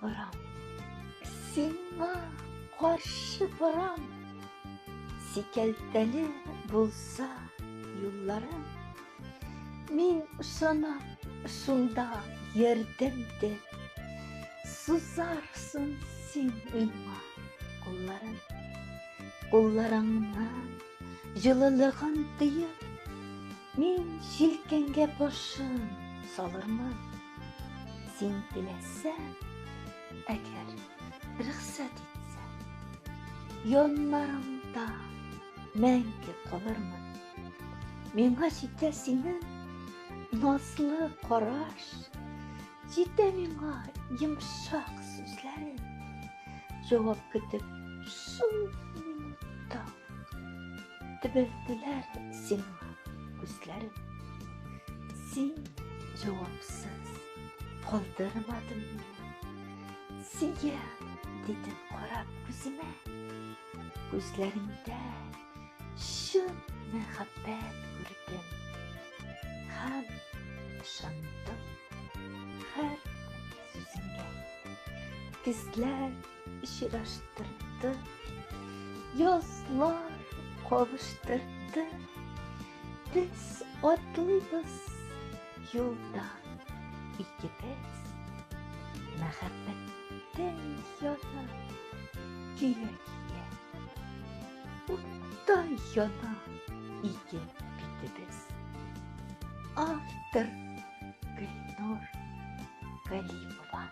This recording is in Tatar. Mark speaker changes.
Speaker 1: барам, сиңа каршы барам. Сикәлтәле булса юлларым, мин ышанам, шунда ярдәм итеп, сузарсың син миңа кулларың. Кулларыңның җылылыгын тоеп, мин җилкәңгә башым салырмын. Син теләсәң, әгәр рөхсәт итсәң, яннарыңда мәңге калырмын. Миңа җитә синең назлы караш, җитә миңа йомшак сүзләрең. Җавап көтеп шул минутта төбәлделәр сиңа күзләрем. Син җавапсыз калдырмадың мине. Сөя, дидең карап күземә. Күзләреңдә чын мәхәббәт күрдем. Һәм ышандым һәр сүзеңгә. Көзләр очраштырды, язлар кавыштырды. Без атлыйбыз юлдан икебез. Мәхәббәттән янып көя-көя. Утта яна ике битебез. Автор Гөлнур Галимова.